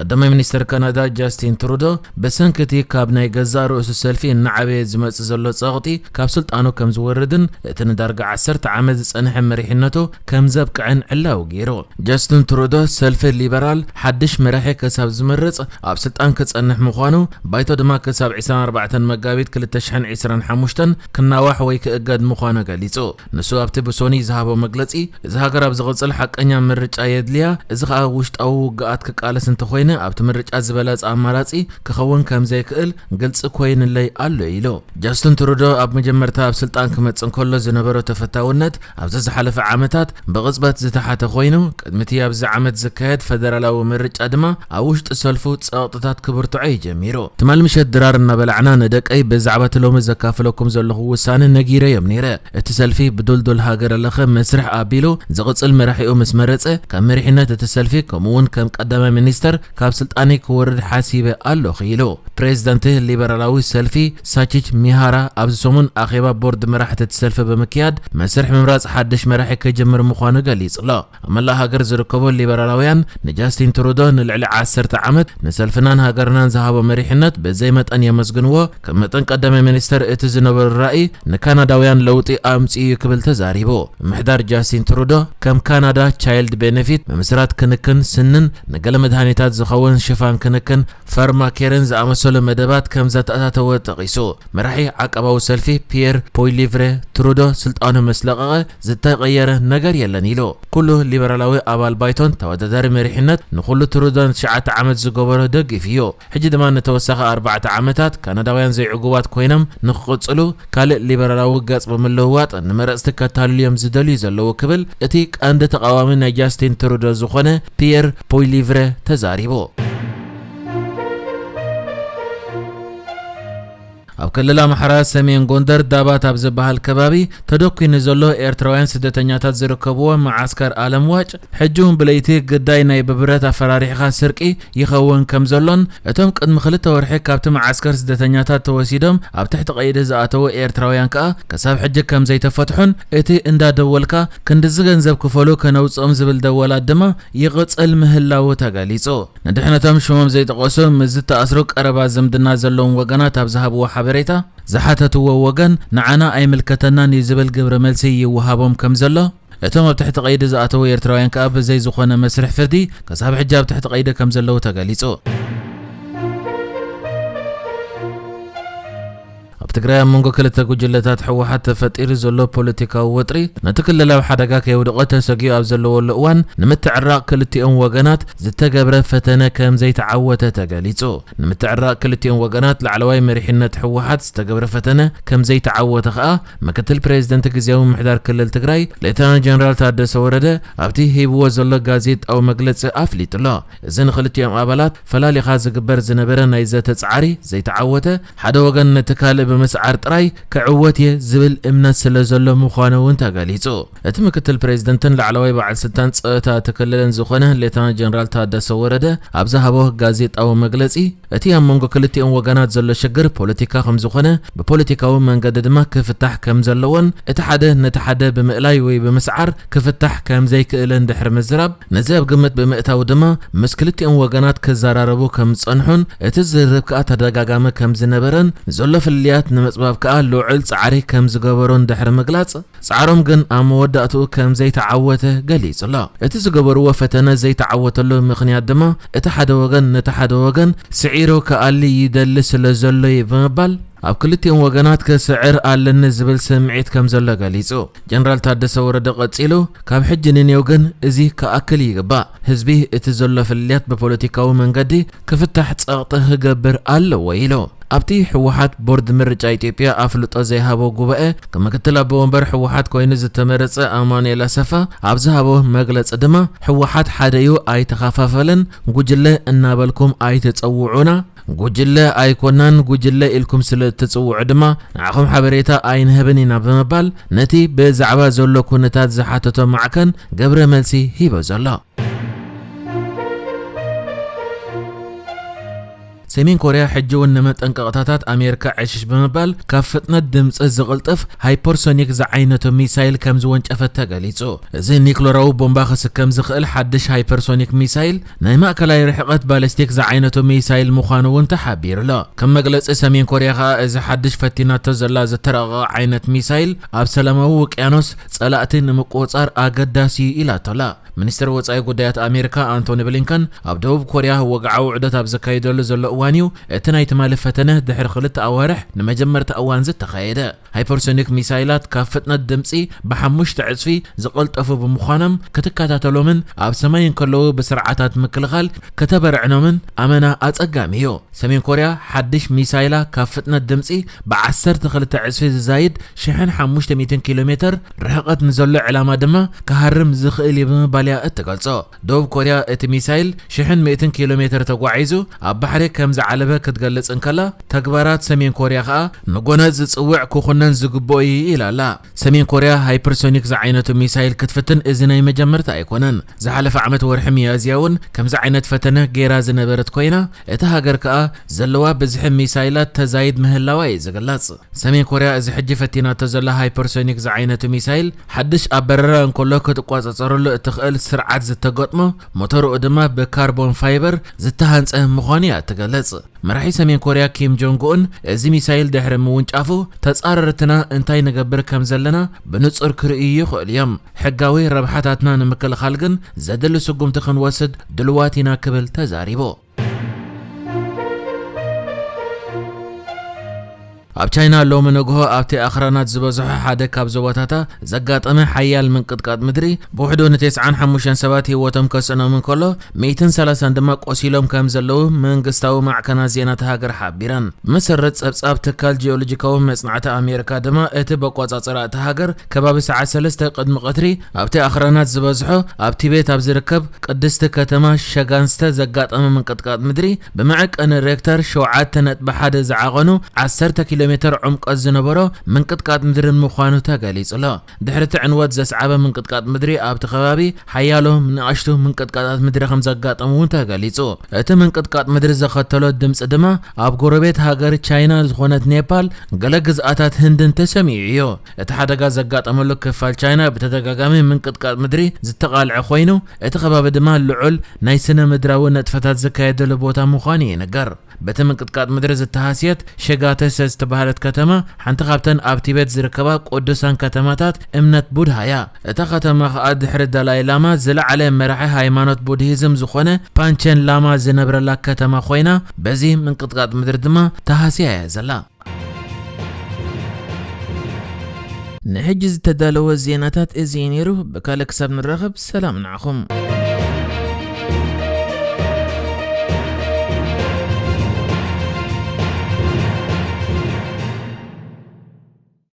ቀዳማይ ሚኒስተር ካናዳ ጃስቲን ትሩዶ፣ ብሰንኪ እቲ ካብ ናይ ገዛእ ርእሱ ሰልፊ እናዓበየ ዝመጽእ ዘሎ ጸቕጢ፣ ካብ ስልጣኑ ከም ዝወርድን እቲ ንዳርጋ ዓሰርተ ዓመት ዝጸንሐ መሪሕነቱ ከም ዘብቅዕን ዕላዊ ገይሩ። ጃስቲን ትሩዶ፣ ሰልፊ ሊበራል ሓድሽ መራሒ ክሳብ ዝመርጽ ኣብ ስልጣን ክጸንሕ ምዃኑ፣ ባይቶ ድማ ክሳብ ዕስራን ኣርባዕተን መጋቢት ክልተ ሽሕን ዕስራን ሓሙሽተን ክናዋሕ ወይ ክእገድ ምዃኑ ገሊጹ። ንሱ ኣብቲ ብሶኒ ዝሃቦ መግለጺ፣ እዚ ሃገር ኣብ ዝቕጽል ሓቀኛ ምርጫ የድልያ፣ እዚ ኸኣ ውሽጣዊ ውግኣት ክቃለስ እንተኾይነ፣ ኣብቲ ምርጫ ዝበለጸ ኣማራጺ ክኸውን ከም ዘይክእል ግልጺ ኮይንለይ ኣሎ ኢሉ። ጃስቲን ትሩዶ ኣብ መጀመርታ ኣብ ስልጣን ክመጽእ እንከሎ ዝነበሮ ተፈታውነት፣ ኣብዚ ዝሓለፈ ዓመታት ብቕጽበት ዝተሓተ ኮይኑ፣ ቅድሚ እቲ ኣብዚ ዓመት ዝካየድ ፈደራላዊ ምርጫ ድማ ኣብ ውሽጢ ሰልፉ ጸቕጥታት ክብርትዖ እዩ ጀሚሩ። ትማሊ ምሸት ድራር እናበላዕና ንደቀይ ብዛዕባ እቲ ሎሚ ዘካፍለኩም ዘለኹ ውሳነ ነጊረዮም ነይረ። እቲ ሰልፊ ብዱልዱል ሃገር ለኸ መስርሕ ኣቢሉ ዝቕጽል መራሒኡ ምስ መረጸ፣ ካብ መሪሕነት እቲ ሰልፊ ከምኡ እውን ከም ቀዳማይ ሚኒስተር ካብ ስልጣነይ ክወርድ ሓሲበ ኣለኹ ኢሉ። ፕሬዚደንት ሊበራላዊ ሰልፊ ሳቺች ሚሃራ ኣብዚ ሰሙን ኣኼባ ቦርድ መራሕቲ እቲ ሰልፊ ብምክያድ፣ መስርሕ ምምራጽ ሓድሽ መራሒ ክጅምር ምዃኑ ገሊጹ ኣሎ። ኣብ መላእ ሃገር ዝርከቡ ሊበራላውያን ንጃስቲን ትሩዶ ንልዕሊ ዓሰርተ ዓመት ንሰልፍናን ሃገርናን ዝሃቦ መሪሕነት ብዘይ መጠን የመስግንዎ። ከም መጠን ቀዳማይ ሚኒስተር እቲ ዝነበሩ ራእይ ንካናዳውያን ለውጢ ኣምጺኡ እዩ ክብል ተዛሪቡ። ምሕዳር ጃስቲን ትሩዶ ከም ካናዳ ቻይልድ ቤነፊት፣ ምምስራት ክንክን ስንን ንገለ መድሃኒታት ዝኸውን ሽፋን ክንክን ፋርማኬርን ዝኣመሰሉ መደባት ከም ዘተኣታተወ ጠቒሱ። መራሒ ዓቃባዊ ሰልፊ ፒየር ፖይሊቭረ ትሩዶ ስልጣኑ ምስ ለቐቐ ዝተቐየረ ነገር የለን ኢሉ። ኩሉ ሊበራላዊ ኣባል ባይቶን ተወዳዳሪ መሪሕነት ንኹሉ ትሩዶ ንትሽዓተ ዓመት ዝገበሮ ደጊፉ እዩ። ሕጂ ድማ ንተወሳኺ ኣርባዕተ ዓመታት ካናዳውያን ዘይዕጉባት ኮይኖም ንክቕጽሉ ካልእ ሊበራላዊ ገጽ ብምልውዋጥ ንመረጽቲ ከታልሉ እዮም ዝደልዩ ዘለዉ ክብል እቲ ቀንዲ ተቓዋሚ ናይ ጃስቲን ትሩዶ ዝኾነ ፒየር ፖይሊቭረ ተዛሪቡ። ኣብ ክልል ኣምሓራ ሰሜን ጎንደር ዳባት ኣብ ዝበሃል ከባቢ ተደኲኑ ዘሎ ኤርትራውያን ስደተኛታት ዝርከብዎ መዓስከር ኣለም ዋጭ፣ ሕጂ እውን ብለይቲ ግዳይ ናይ ብብረት ኣፈራሪሕኻ ስርቂ ይኸውን ከም ዘሎን፣ እቶም ቅድሚ ክልተ ወርሒ ካብቲ መዓስከር ስደተኛታት ተወሲዶም ኣብ ትሕቲ ቀይዲ ዝኣተዉ ኤርትራውያን ከኣ ክሳብ ሕጂ ከም ዘይተፈትሑን፣ እቲ እንዳደወልካ ክንድዚ ገንዘብ ክፈሉ ከነውጽኦም ዝብል ደወላት ድማ ይቕጽል ምህላዉ ተገሊጹ። ንድሕነቶም ሽሞም ዘይጠቐሱ ምስ ዝተኣስሩ ቀረባ ዝምድና ዘለዎም ወገናት ኣብ ዝሃብዎ ሓበሬታ፣ ዝሓተትዎ ወገን ንዓና ኣይምልከተናን እዩ ዝብል ግብረ መልሲ ይወሃቦም ከም ዘሎ፣ እቶም ኣብ ትሕቲ ቀይዲ ዝኣተዉ ኤርትራውያን ከኣ ብዘይ ዝኾነ መስርሕ ፍርዲ ክሳብ ሕጂ ኣብ ትሕቲ ቀይዲ ከም ዘለዉ ተገሊጹ። ኣብ ትግራይ ኣብ መንጎ ክልተ ጉጅለታት ህወሓት ተፈጢሩ ዘሎ ፖለቲካዊ ወጥሪ ነቲ ክልል ኣብ ሓደጋ ከየውድቖ ተሰጊኡ ኣብ ዘለወሉ እዋን፣ ንምትዕራቕ ክልቲኦም ወገናት ዝተገብረ ፈተነ ከም ዘይተዓወተ ተገሊጹ። ንምትዕራቕ ክልቲኦም ወገናት ላዕለዋይ መሪሕነት ህወሓት ዝተገብረ ፈተነ ከም ዘይተዓወተ ከኣ ምክትል ፕሬዚደንት ግዝያዊ ምምሕዳር ክልል ትግራይ ሌተናል ጀነራል ታደሰ ወረደ ኣብቲ ሂብዎ ዘሎ ጋዜጣዊ መግለጺ ኣፍሊጡ ኣሎ። እዚ ንክልቲኦም ኣባላት ፈላሊኻ ዝግበር ዝነበረ ናይ ዘተ ጻዕሪ ዘይተዓወተ፣ ሓደ ወገን ነቲ ካልእ ብምስዓር ጥራይ ክዕወት እየ ዝብል እምነት ስለ ዘሎ ምዃኑ እውን ተገሊጹ። እቲ ምክትል ፕሬዚደንትን ላዕለዋይ በዓል ስልጣን ጸጥታ እቲ ክልልን ዝኾነ ሌተናል ጀነራል ታደሰ ወረደ ኣብ ዝሃቦ ጋዜጣዊ መግለጺ፣ እቲ ኣብ መንጎ ክልቲኦም ወገናት ዘሎ ሽግር ፖለቲካ ከም ዝኾነ፣ ብፖለቲካዊ መንገዲ ድማ ክፍታሕ ከም ዘለዎን፣ እቲ ሓደ ነቲ ሓደ ብምእላይ ወይ ብምስዓር ክፍታሕ ከም ዘይክእልን ድሕሪ ምዝራብ፣ ነዚ ኣብ ግምት ብምእታው ድማ ምስ ክልቲኦም ወገናት ክዘራረቡ ከም ዝጸንሑን፣ እቲ ዝርርብ ከኣ ተደጋጋሚ ከም ዝነበረን፣ ዘሎ ፍልልያት ንምጽባብ ከኣ ልዑል ጻዕሪ ከም ዝገበሩን ድሕሪ ምግላጽ፣ ጻዕሮም ግን ኣብ መወዳእትኡ ከም ዘይተዓወተ ገሊጹ ኣሎ። እቲ ዝገበርዎ ፈተነ ዘይተዓወተሉ ምኽንያት ድማ፣ እቲ ሓደ ወገን ነቲ ሓደ ወገን ስዒሩ ክኣሊ ይደሊ ስለ ዘሎ እዩ ብምባል፣ ኣብ ክልቲኦም ወገናት ክስዕር ኣለኒ ዝብል ስምዒት ከም ዘሎ ገሊጹ። ጀነራል ታደሰ ወረደ ቀጺሉ፣ ካብ ሕጂ ንኔው ግን እዚ ክኣክል ይግባእ። ህዝቢ እቲ ዘሎ ፍልልያት ብፖለቲካዊ መንገዲ ክፍታሕ ጸቕጢ ክገብር ኣለዎ ኢሉ። ኣብቲ ህወሓት ቦርድ ምርጫ ኢትዮጵያ ኣፍልጦ ዘይሃቦ ጉባኤ፣ ከምክትል ኣቦ ወንበር ህወሓት ኮይኑ ዝተመረጸ ኣማኑኤል ኣሰፋ ኣብ ዝሃቦ መግለጺ ድማ፣ ህወሓት ሓደ እዩ፣ ኣይተኸፋፈለን፣ ጉጅለ እናበልኩም ኣይትጸውዑና፣ ጉጅለ ኣይኮናን፣ ጉጅለ ኢልኩም ስለ እትጽውዑ ድማ ንዓኹም ሓበሬታ ኣይንህብን ኢና ብምባል፣ ነቲ ብዛዕባ ዘሎ ኩነታት ዝሓተቶ ማዕከን ግብረ መልሲ ሂቡ ዘሎ። ሰሜን ኮርያ ሕጂ እውን ንመጠንቀቕታታት ኣሜሪካ ዕሽሽ ብምባል ካብ ፍጥነት ድምፂ ዝቕልጥፍ ሃይፐርሶኒክ ዝዓይነቱ ሚሳይል ከም ዝወንጨፈት ተገሊጹ። እዚ ኒክለራዊ ቦምባ ክስከም ዝኽእል ሓድሽ ሃይፐርሶኒክ ሚሳይል ናይ ማእከላይ ርሕቐት ባሊስቲክ ዝዓይነቱ ሚሳይል ምዃኑ እውን ተሓቢሩ ኣሎ። ከም መግለጺ ሰሜን ኮርያ ከኣ እዚ ሓድሽ ፈቲናቶ ዘላ ዝተረቐቐ ዓይነት ሚሳይል ኣብ ሰላማዊ ውቅያኖስ ጸላእቲ ንምቁጽጻር ኣገዳሲ እዩ ኢላቶ ኣላ። ሚኒስትር ወጻኢ ጉዳያት ኣሜሪካ ኣንቶኒ ብሊንከን ኣብ ደቡብ ኮርያ ወግዓዊ ውዕደት ኣብ ዘካይደሉ ዘሎ እዋን እዩ እቲ ናይ ትማሊ ፈተነ ድሕሪ ክልተ ኣዋርሕ ንመጀመርታ እዋን ዝተኻየደ። ሃይፐርሶኒክ ሚሳይላት ካብ ፍጥነት ድምጺ ብሓሙሽተ ዕጽፊ ዝቐልጠፉ ብምዃኖም ክትከታተሎምን ኣብ ሰማይ እንከለዉ ብስርዓታት ምክልኻል ከተበርዕኖምን ኣመና ኣጸጋሚ እዩ። ሰሜን ኮርያ ሓድሽ ሚሳይላ ካብ ፍጥነት ድምጺ ብ12 ዕጽፊ ዝዛይድ ሽሕን ሓሙሽተ ሚእትን ኪሎ ሜትር ርሕቐት ንዘሎ ዕላማ ድማ ክሃርም ዝኽእል እዩ ብምባል እያ እትገልጾ። ደቡብ ኮርያ እቲ ሚሳይል ሽሕን ሚእትን ኪሎ ሜትር ተጓዒዙ ኣብ ባሕሪ ከም ዝዓለበ ክትገልጽ እንከላ፣ ተግባራት ሰሜን ኮርያ ከኣ ንጎነጽ ዝጽውዕ ክኹነን ዝግብኦ እዩ ኢላ ኣላ። ሰሜን ኮርያ ሃይፐርሶኒክ ዝዓይነቱ ሚሳይል ክትፍትን እዚ ናይ መጀመርታ ኣይኮነን። ዝሓለፈ ዓመት ወርሒ ሚያዝያ እውን ከምዚ ዓይነት ፈተነ ገይራ ዝነበረት ኮይና፣ እታ ሃገር ከኣ ዘለዋ ብዝሒ ሚሳይላት ተዛይድ ምህላዋ እዩ ዝግለጽ። ሰሜን ኮርያ እዚ ሕጂ ፈቲናቶ ዘላ ሃይፐርሶኒክ ዝዓይነቱ ሚሳይል ሓድሽ ኣብ በረራ እንከሎ ክትቆጻጸረሉ እትኽእል ስርዓት ዝተገጥሞ፣ ሞተርኡ ድማ ብካርቦን ፋይበር ዝተሃንጸ ምዃኑ እያ ትገልጽ። መራሒ ሰሜን ኮርያ ኪም ጆንግ ኡን እዚ ሚሳይል ድሕሪ ምውንጫፉ፣ ተጻረርትና እንታይ ንገብር ከም ዘለና ብንጹር ክርእዩ ይኽእሉ እዮም። ሕጋዊ ረብሓታትና ንምክልኻል ግን ዘድሊ ስጉምቲ ክንወስድ ድልዋት ኢና ክብል ተዛሪቡ። ኣብ ቻይና ሎሚ ንግሆ ኣብቲ ኣኽራናት ዝበዝሖ ሓደ ካብ ዞባታታ ዘጋጠመ ሓያል ምንቅጥቃጥ ምድሪ ብውሕዱ ን95 ሰባት ህይወቶም ከስእኖም እንከሎ፣ ሚእትን ሰላሳን ድማ ቆሲሎም ከም ዘለዉ መንግስታዊ ማዕከናት ዜና እታ ሃገር ሓቢረን። ብመሰረት ጸብጻብ ትካል ጂኦሎጂካዊ መጽናዕቲ ኣሜሪካ ድማ፣ እቲ በቆጻጽራ እታ ሃገር ከባቢ ሰዓት ሰለስተ ቅድሚ ቀትሪ ኣብቲ ኣኽራናት ዝበዝሖ ኣብ ቲቤት ኣብ ዝርከብ ቅድስቲ ከተማ ሸጋንስተ ዘጋጠመ ምንቅጥቃጥ ምድሪ፣ ብመዐቀኒ ሬክተር ሸውዓተ ነጥቢ ሓደ ዝዓቐኑ ዓሰርተ ኪሎ ሜትር ዕምቆት ዝነበሮ ምንቅጥቃጥ ምድርን ምዃኑ ተገሊጹ ኣሎ። ድሕሪ እቲ ዕንወት ዘስዓበ ምንቅጥቃጥ ምድሪ ኣብቲ ከባቢ ሓያሎ ንኣሽቱ ምንቅጥቃጣት ምድሪ ከም ዘጋጠሙ እውን ተገሊጹ። እቲ ምንቅጥቃጥ ምድሪ ዘኸተሎ ድምጺ ድማ ኣብ ጎረቤት ሃገር ቻይና ዝኾነት ኔፓል፣ ገለ ግዝኣታት ህንድን ተሰሚዑ እዩ። እቲ ሓደጋ ዘጋጠመሉ ክፋል ቻይና ብተደጋጋሚ ምንቅጥቃጥ ምድሪ ዝተቓልዐ ኮይኑ፣ እቲ ከባቢ ድማ ልዑል ናይ ስነ ምድራዊ ንጥፈታት ዝካየደሉ ቦታ ምዃኑ ይንገር። በቲ ምንቅጥቃጥ ምድሪ ዝተሃስየት ሸጋተሰ ዝተባህለት ከተማ፣ ሓንቲ ካብተን ኣብ ቲቤት ዝርከባ ቅዱሳን ከተማታት እምነት ቡድሃ እያ። እታ ከተማ ከኣ ድሕሪ ዳላይ ላማ ዝለዓለ መራሒ ሃይማኖት ቡድሂዝም ዝኾነ ፓንቸን ላማ ዝነብረላ ከተማ ኮይና፣ በዚ ምንቅጥቃጥ ምድሪ ድማ ተሃስያ እያ ዘላ። ንሕጂ ዝተዳለወ ዜናታት እዚ እዩ ነይሩ። ብካልእ ክሳብ ንራኸብ፣ ሰላም ንዓኹም።